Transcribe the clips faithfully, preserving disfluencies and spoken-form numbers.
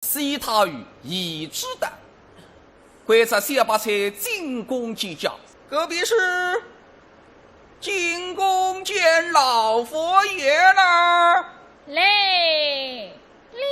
西太后已知道，关照小白菜进宫见驾。隔壁侍，进宫见老佛爷啦。来了。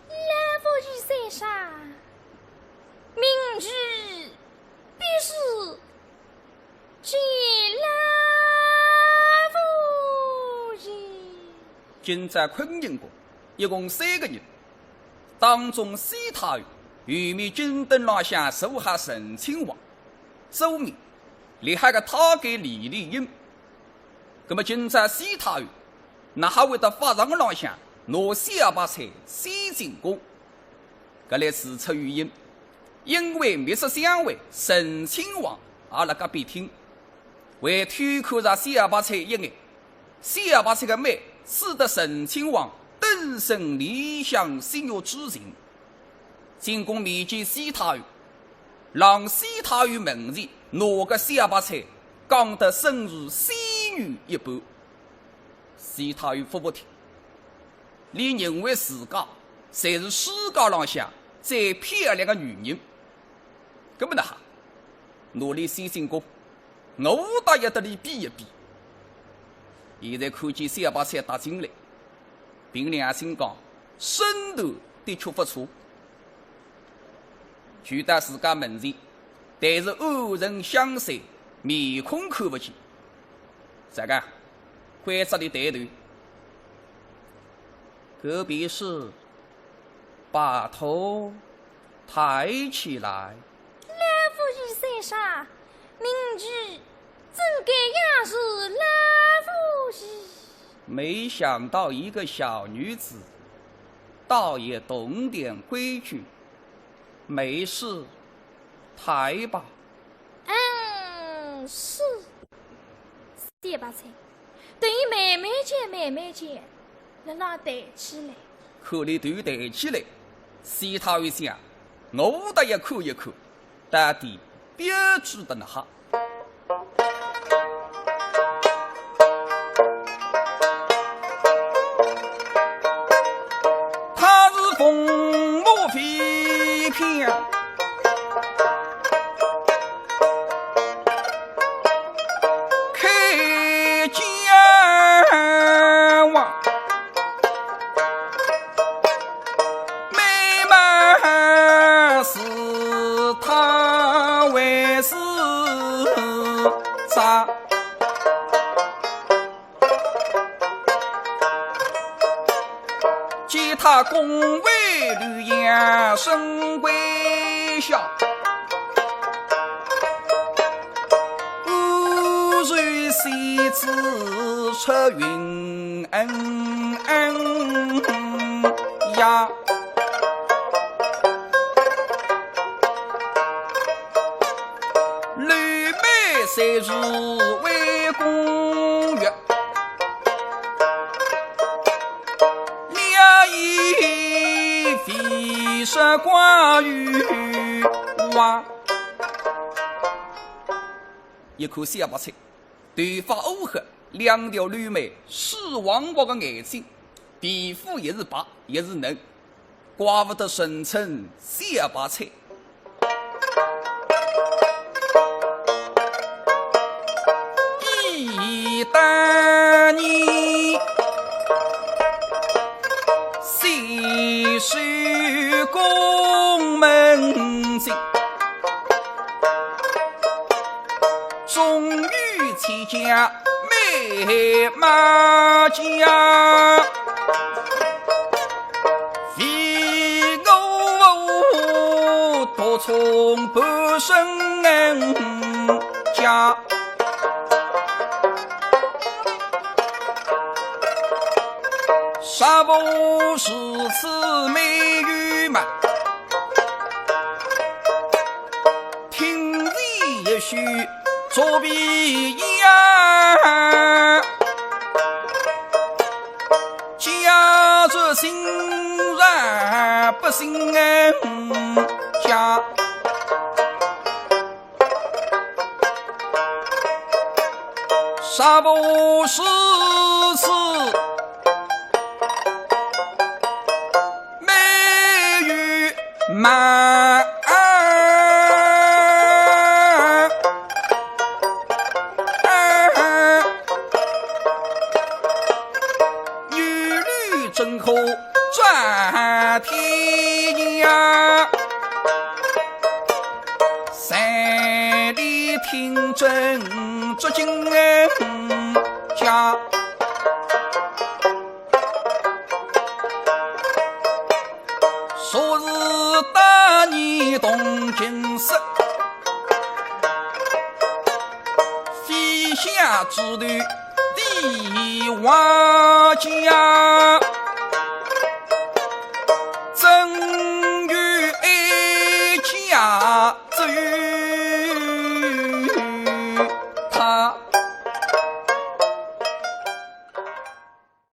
老佛爷在上，明日必是见老佛爷。今朝坤宁宫一共三个人，当中西太后后面金灯浪向坐好沈亲王，左面立好个太监李丽英。那么今朝西太后哪哈会得法场浪向拿小白菜先进宫？搿里事出有因，因为密室相会，沈亲王阿拉隔壁厅，还偷看着小白菜一眼。小白菜个妹使得陈亲王登上理想心愿之情，进宫面见西太后，让西太后门前拿个小白菜讲得声如仙女一般。西太后服服帖，伊认为自家才是世界浪向最漂亮个女人。搿么哪哈，拿伊先进宫，我倒要搭伊比一比。现在看见小白菜踏进来，凭良心讲，身段的确勿错。去到自家门前，但是暗沉香雪，面孔看勿见。这个，关照伊抬头。隔壁是 把头抬起来。老夫人在上，明日怎敢仰视老夫人？没想到一个小女子，倒也懂点规矩。没事，抬吧。嗯，是。 小白菜，等伊慢慢叫，慢慢叫，辣辣抬起来。看伊头抬起来，西太后想，我倒要看一看，到底标致得哪哈。她是凤舞飞飘， 开肩弯，美貌是她为是啥？ 见她恭维吕阳生微笑，乌瑞仙子出云呀。 绿眉虽是为宫月，两眼飞射挂玉华。一看小白菜，头发乌黑，两条绿眉，水汪汪个眼睛，皮肤也是白，也是嫩。 怪勿得人称小白菜。一旦你细说功名心，终于起家 美马家，为我独宠半生家。啥不如此美玉嘛，听你一许 作比呀，家住心然不心家，啥不如此 美玉嘛，玉女怎可转天涯？三里听政作金家。 昨日打你铜金色，飞下枝头地王家。